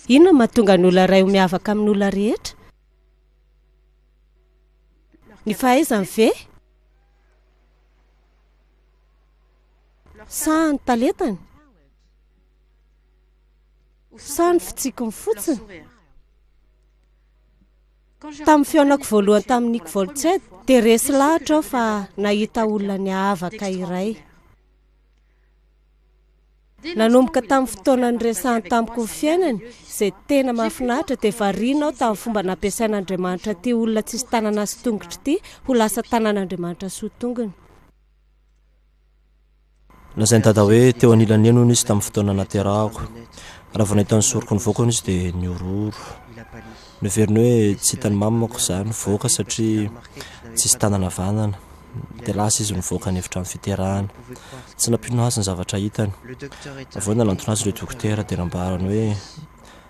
Inona no mahatonga ny olona iray ho miavaka amin'ny olona rehetra? Ny fahaizany ve? Sa ny talentany? Sa ny fitsikiny fotsiny? Tamin'ny fihaonako voalohany tamin'i Nick Voltsed dia resy lahatra aho fa nahita olona niavaka iray. Nanomboka tamin'ny fotoana niresahany tamiko ny fiainany, izay tena mahafinaritra, dia variana aho tamin'ny fomba nampiasain'Andriamanitra ity olona tsisy tanana sy tongotra ity ho lasa tanan'Andriamanitra sy ho tongony. Lazain'i Dada hoe teo anilan'i Neny hono izy tamin'ny fotoana nahaterahako. Raha vao nahita ny soroko nivoaka hono izy dia nihorohoro. Noheveriny hoe tsy hitan'ny mamako izaho nivoaka satria tsisy tanana havanana. Dia lasa izy nivoaka ny efitrano fiterahana. Tsy nampino azy ny zavatra hitany. Avy eo nanantona azy ilay dokotera dia nambarany hoe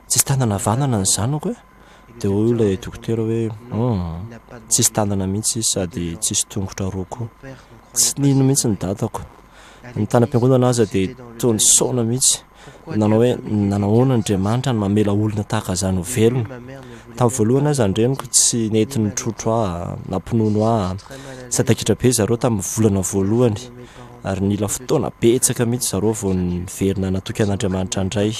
tsisy tanana havanana ny zanako e! Dia hoy ilay dokotera hoe, Humm, tsisy tanana mihitsy izy sady tsisy tongotra roa koa. Tsy nino mihitsy ny dadako. Ny tany am-piangonana aza dia toa nisaona mihitsy. Nanao hoe, Nanahoana Andriamanitra no mamela olona tahaka izany ho velona? Tamin'ny voalohany aza ny reniko tsy nety nitrotro ahy, nampinono ahy. Sadaikatra be zareo tamin'ny volana voalohany, ary nila fotoana betsaka mihitsy zareo vao niverina natoky an'Andriamanitra indray.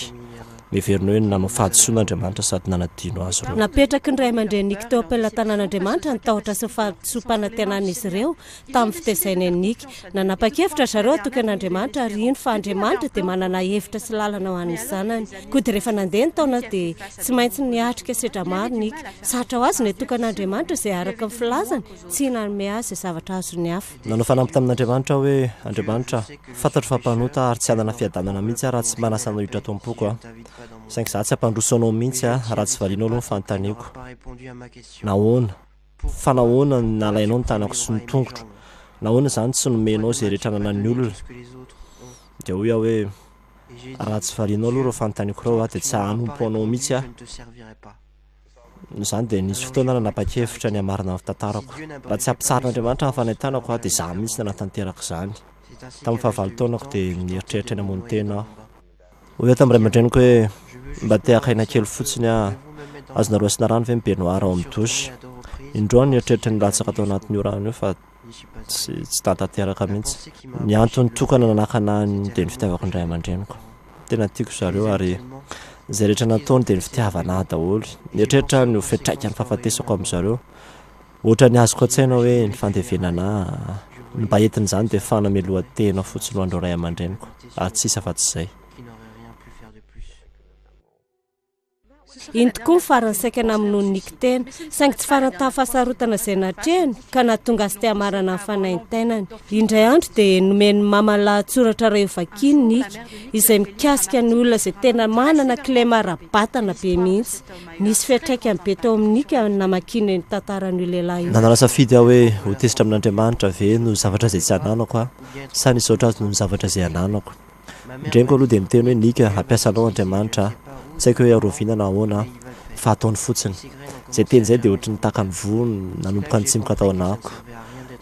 Neveriny hoe nanao fahadisoana Andriamanitra sady nanadino azy ireo. Napetraky ny ray aman-dreny Nick teo am-pelatanan'Andriamanitra ny tahotra sy ny fahadisoam-panantenan'izy ireo tamin'ny fitezainy an'i Nick. Nanapa-kevitra ry zareo hatoky an'Andriamanitra ary hino fa Andriamanitra dia manana hevitra sy lalana ho an'ny zanany. Koa dia rehefa nandeha ny taona dia tsy maintsy niatrika sedra maro Nick. Sarotra ho azy ny hatoky an'Andriamanitra izay araka ny filazany tsy nanome azy izay zavatra azon'ny hafa. Nanao fanamby tamin'Andriamanitra aho hoe, Andriamanitra, fantatro fa mpanota aho ary tsy hanana fiadanana mihitsy aho raha tsy manasa Anao hiditra ato am-poko aho. Saingy izaho tsy hampandroso Anao mihitsy aho raha tsy valianao aloha ny fanontaniako. Nahoana? Fa nahoana no nalainao ny tanako sy ny tongotro? Nahoana izany tsy nomenao izay rehetra ananan'ny olona? Dia hoy aho hoe, Raha tsy valianao aloha ireo fanontaniako ireo aho dia tsy hanompo Anao mihitsy aho. Noho izany dia nisy fotoana aho nanapa-kevitra ny hamarina ny fitantarako. Raha tsy hampitsaharin'Andriamanitra ny fanaintainako aho dia izaho mihitsy nanatanteraka izany. Tamin'ny fahavalo taonako dia nieritreritra ny hamono tena aho. Hoy aho tamin'ny ray aman-dreniko hoe, Mba te haka aina kely fotsiny aho. Azonareo asiana rano ve ny baignoire ao amin'ny douche? Indroa aho nieritreritra ny hilatsaka tao anatin'io rano io fa tsy tsy tantanteraka mihitsy. Ny antony tokana nanakana ahy dia ny fitiavako ny ray aman-dreniko. Tena tiako zareo ary izay rehetra nataony dia ny fitiavana ahy daholo. Nieritreritra aho ny ho fiantraikan'ny fahafatesako amin-dry zareo. Ohatran'ny azoko an-tsaina hoe ny fandevenana ahy, ny mba entin'izany dia fanamelohan-tena fotsiny ho an'ireo ray aman-dreniko ary tsy hisy afa-tsy izay. Iny tokoa ny farany saika namonoan'i Nick tena, saingy tsy farany tamin'ny fahasarotana izay natrehiny ka nahatonga azy te hamarana ny fanaintainany. Indray andro dia nomen'i Mama lahatsoratra iray hovakiany Nick, izay mikasika ny olona izay tena manana kilema ara-batana be mihitsy. Nisy fiantraikany be teo amin'i Nick ny namakiana io tantaran'io lehilahy io. Nanana safidy aho hoe ho tezitra amin'Andriamanitra ve noho ny zavatra izay tsy ananako aho sa ny hisaotra Azy noho ny zavatra izay ananako. Ny reniko aloha dia miteny hoe Nika, hampiasa anao Andriamanitra a! Tsy haiko hoe rahoviana na ahoana a! Fa ataony fotsiny. Izay teny izay dia ohatry ny taka ny voa nanomboka nitsimoka tao anahako.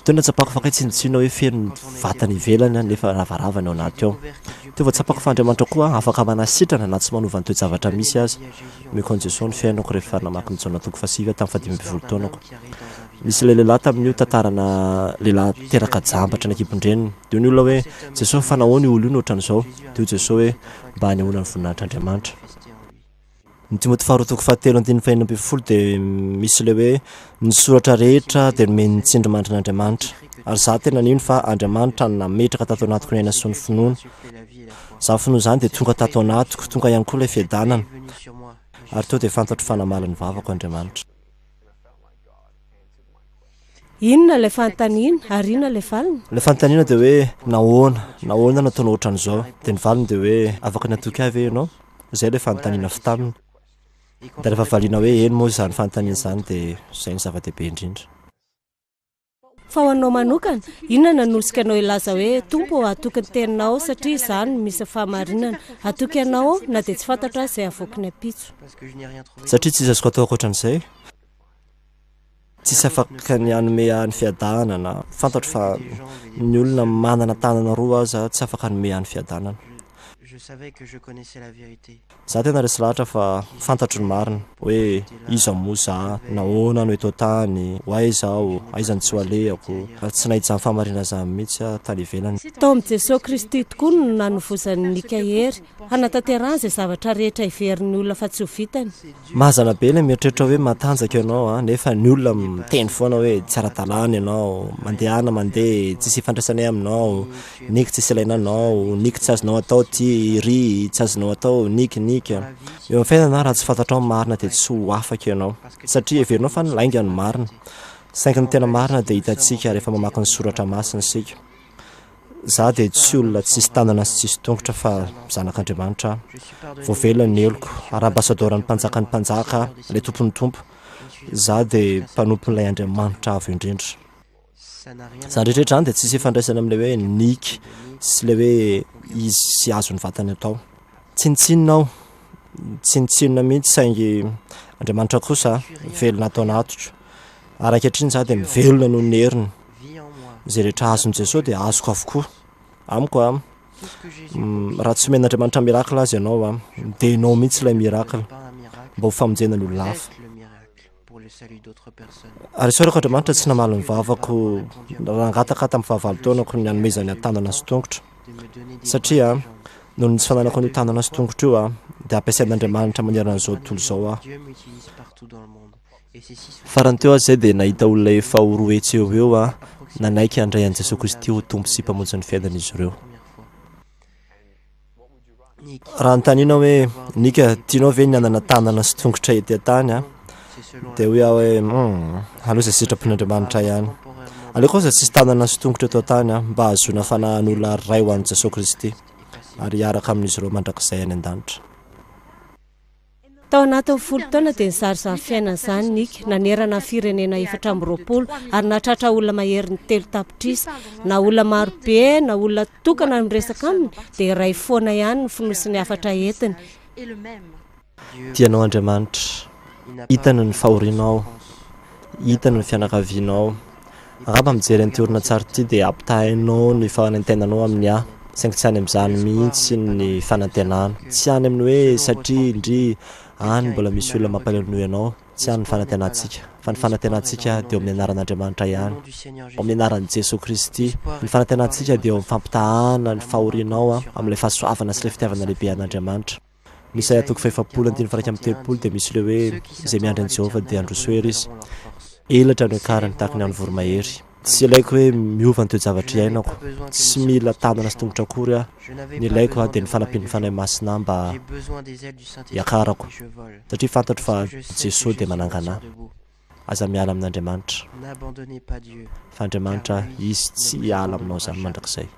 Teo nahatsapako fa kay tsinontsinona hoe feno ny vatana ivelany aho nefa ravarava ny ao anaty ao. Teo vao tsapako fa Andriamanitra koa afaka manasitrana na tsy manova ny toe-javatra misy aza. Nomeko an'i Jesoa ny fiainako rehefa namaky ny Jaona toko fahasivy aho tamin'ny fahadimy ambin'ny folo taonako. Nisy ilay lehilahy tamin'io tantarana lehilahy teraka jamba hatrany an-kibon-dreniny. Dia hoy ny olona hoe, Jesosy, fa nahoana io olona io no ohatran'izao? Dia hoy Jesosy hoe, Mba hanehoana ny voninahitr'Andriamanitra. Ny Timoty faharoa toko fahatelo andininy fahenina ambin'ny folo dia misy ilay hoe, Ny soratra rehetra dia nomen'ny tsindrimandrin'Andriamanitra. Ary izaho tena nino fa Andriamanitra no nametraka tato anatiko ny aina sy ny finoana. Izany finoana izany dia tonga tato anatiko, tonga ihany koa ilay fiadanana. Ary teo dia fantatro fa namaly ny vavako Andriamanitra. Inona ilay fanontaniana ary inona ilay valiny? Ilay fanontaniana dia hoe, nahoana? Nahoana no ataonao ohatran'izao? Dia ny valiny dia hoe, afaka ny hatoky ahy ve ianao? Izay ilay fanontaniana avy taminy. Dia rehefa valiana hoe eny moa izany fanontaniana izany dia izay no zava-dehibe indrindra. Fa ho anao manokana, inona no nanosika anao hilaza hoe, Tompo ô, hatoky ny teninao aho satria izany no misy ny fahamarinana. Hatoky anao aho na dia tsy fantatro aza izay havoaky ny ampitso. Satria tsy hisy azoko atao ankoatran'izay. Tsisy afaka ny hanome ahy ny fiadanana. Fantatro fa ny olona manana tanana roa aza tsy afaka hanome ahy ny fiadanana. Za tena resy lahatra fa fantatro ny marina, hoe iza moa za, nahoana no eto an-tany, ho aiza aho, aiza no tsy ho alehako, ary tsy nahita izany fahamarinana izany mihitsy aho tany ivelany. Tao amin'i Jesoa Kristy tokoa no nanovozan'i Nika hery hanatanterahany izay zavatra rehetra heverin'ny olona fa tsy ho vitany. Mazana be ilay mieritreritra hoe matanjaka ianao an, nefa ny olona miteny foana hoe tsy ara-dalàna ianao, mandehana mandeha, tsisy ifandraisanay aminao, Nick tsisy ilaina anao, Nick tsy azonao atao ty, ry tsy azonao atao, Nick, Nick. Eo amin'ny fiainana raha tsy fantatrao ny marina dia tsy ho afaka ianao, satria heverinao fa ny lainga no marina. Saingy ny tena marina dia hitantsika rehefa mamaky ny soratra masina isika. Za dia tsy olona tsisy tanana sy tsisy tongotra fa zanak'Andriamanitra aho. Voavela ny heloko ary ambasadaoran'ny mpanjakan'ny mpanjaka aho, ilay tompon'ny tompo. Za dia mpanompon'ilay Andriamanitra avo indrindra. Izany rehetra izany dia tsisy ifandraisany amin'ilay hoe Nick sy ilay hoe izy sy azon'ny vatany atao. Tsinontsinona aho, tsinontsinona mihitsy saingy Andriamanitra kosa velona ato anatiko. Ary ankehitriny izaho dia mivelona noho ny heriny. Izay rehetra azon'i Jesoa dia azoko avokoa. Amiko a, raha tsy omen'Andriamanitra miracle aza ianao a, dia ianao mihitsy ilay miracle mba ho famonjena ny olona hafa. Ary isaorako Andriamanitra tsy namaly ny vavako raha nangataka tamin'ny fahavalo taonako ny hanomezany ahy tanana sy tongotra. Satria noho ny tsy fananako an'io tanana sy tongotra io dia ampiasain'Andriamanitra manerana an'izao tontolo izao aho. Farany teo aza izay dia nahita olona efa ho 200 eo ho eo aho nanaiky handray an'i Jesoa Kristy ho Tompo sy Mpamonjy ny fiainan'izy ireo. Raha anontaniana hoe, Nika, tianao ve ny hanana tanana sy tongotra ety an-tany a? Dia hoy aho hoe, hmm, aleo izay sitrapon'Andriamanitra ihany. Aleoko aza tsisy tanana sy tongotra eto an-tany a, mba hahazoana fanahin'olona ray ho an'i Jesoa Kristy ary hiaraka amin'izy ireo mandrakizay any an-danitra. Tao anatin'ny folo taona dia nizara izany fiainana izany Nick, nanerana ny firenena 24 ary nahatratra olona maherin'ny 3 tapitrisa. Na olona marobe na olona tokana no miresaka aminy dia iray foana ihany ny fonosin'ny hafatra entiny. Tia anao Andriamanitra. Hitany ny fahorianao. Hitany ny fianakavianao. Angamba mijery an'ity horonantsary ity dia ampitahainao ny fanantenanao amin'ny ahy, saingy tsy any amin'izany mihitsy ny fanantenana. Tsy any amin'ny hoe satria ndry any mbola misy olona mampalahelo noho ianao, tsy any ny fanantenantsika. Fa ny fanantenantsika dia ao amin'ny anaran'Andriamanitra ihany, ao amin'ny anaran'i Jesoa Kristy. Ny fanantenantsika dia eo amin'ny fampitahana ny fahorianao amin'ilay fahasoavana sy ilay fitiavana lehibe an'Andriamanitra. Ny Isaia toko fahefapolo andininy faha 31 dia misy ilay hoe izay miandry an'i Jehovah dia handroso hery izy. Elatra no hiakarany tahaka ny an'ny voromahery. Tsy ilaiko hoe miova ny toe-javatra iainako. Tsy mila tanana sy tongotra akory aho. Ny ilaiko dia ny fanampian'ny Fanahy Masina ahy mba hiakarako. Satria fantatro fa Jesoa dia manangana ahy. Aza miala amin'Andriamanitra. Fa Andriamanitra, Izy tsy hiala aminao izany mandrakizay.